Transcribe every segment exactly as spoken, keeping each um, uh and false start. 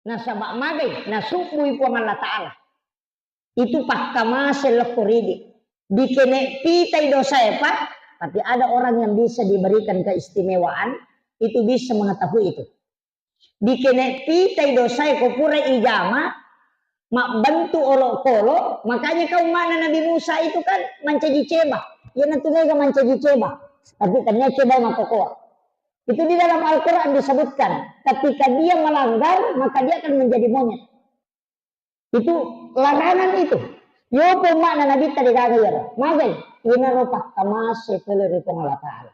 Nasaba magai, nasubbui Puang Allah Ta'ala. Itu pakkamase lokko ridi. Dikene pitai dosae, Pak, tapi ada orang yang bisa diberikan keistimewaan, itu bisa mengetahui itu. Dikene pitai dosae ko pura ijama, mabbentu olokolo, makanya kau mana Nabi Musa itu kan mancaji ceba. Iyanatu mega mancaji ceba. Tapi tania ceba makokoa. Itu di dalam Al-Quran disebutkan, ketika dia melanggar, maka dia akan menjadi monyet. Itu larangan itu. Yopo umma'na Nabitta degaga iyaro. Magai, inaro pakkamase pole ri Puang Allah Ta'ala.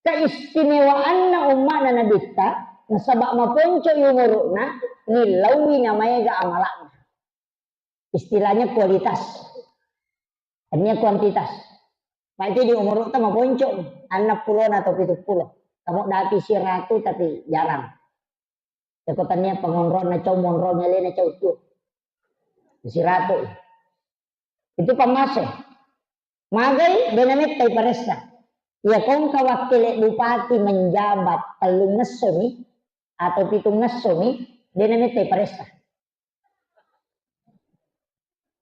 Keistimewaanna umma'na Nabitta, nasaba maponco umuru'na, nillaui namaega amala'na. Istilahnya kualitas. Tania kuantitas. Pasti di umuru'ta maponco, annang pulona atau pitu pulo. Kamu dati siratu tapi jarang. Yako tania pengonronna cau monrong elena cau tu. Siratu. Itu pamase. Magai dena mettai paressa. Iya kongka wakkele bupati menjabat tellung ngesso mi atau pitung ngesso mi, dena mettai paressa.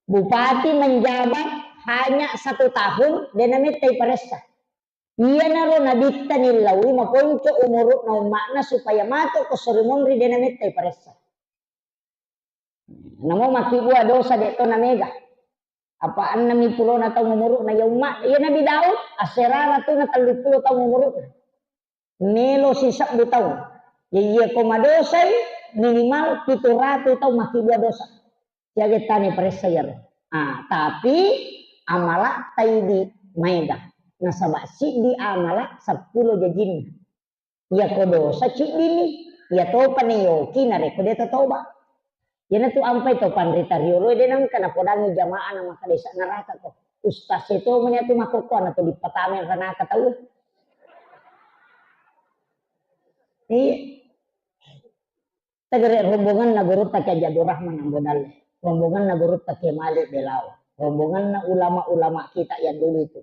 Bupati menjabat hanya satu tahun, dena mettai paressa. Iyanaro Nabitta nillaui maponco umuru'na umma'na supaya mato ko sori monri dena mettai paressa. Namo makkibua dosa de to namega. Apa annami pulona taung umuru'na iya umma, iya Nabi Daud, aserara tu na tellu pulo taung umuru'na. Melo sisebbu taung. Ya iya ko madosai minimal pitu ratu taung makkibua dosa. Siaga tane paressa iyaro. Ah, tapi amala taidi maega. Nasaba siddi amala seppulo jajinna. Iya ko dosa ciddini, iya topa neyoki narekko de totoba. Iyanatu ampai to panrita riolo de nengka napodangi jamaah na maka desa neraka to. Ustaz e to menya tu makkokkoa na to dipatame ranaka tau. Iya. Tegere rombonganna gurutta Kiai Abdul Rahman Ambo Dalle, rombonganna gurutta Kiai Malik Belau, rombonganna ulama-ulama kita yang dulu itu.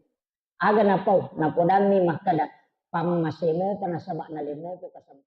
Aga napau, napodanni makkada, pammasemo pa nasaba nalemmo pa kasam-,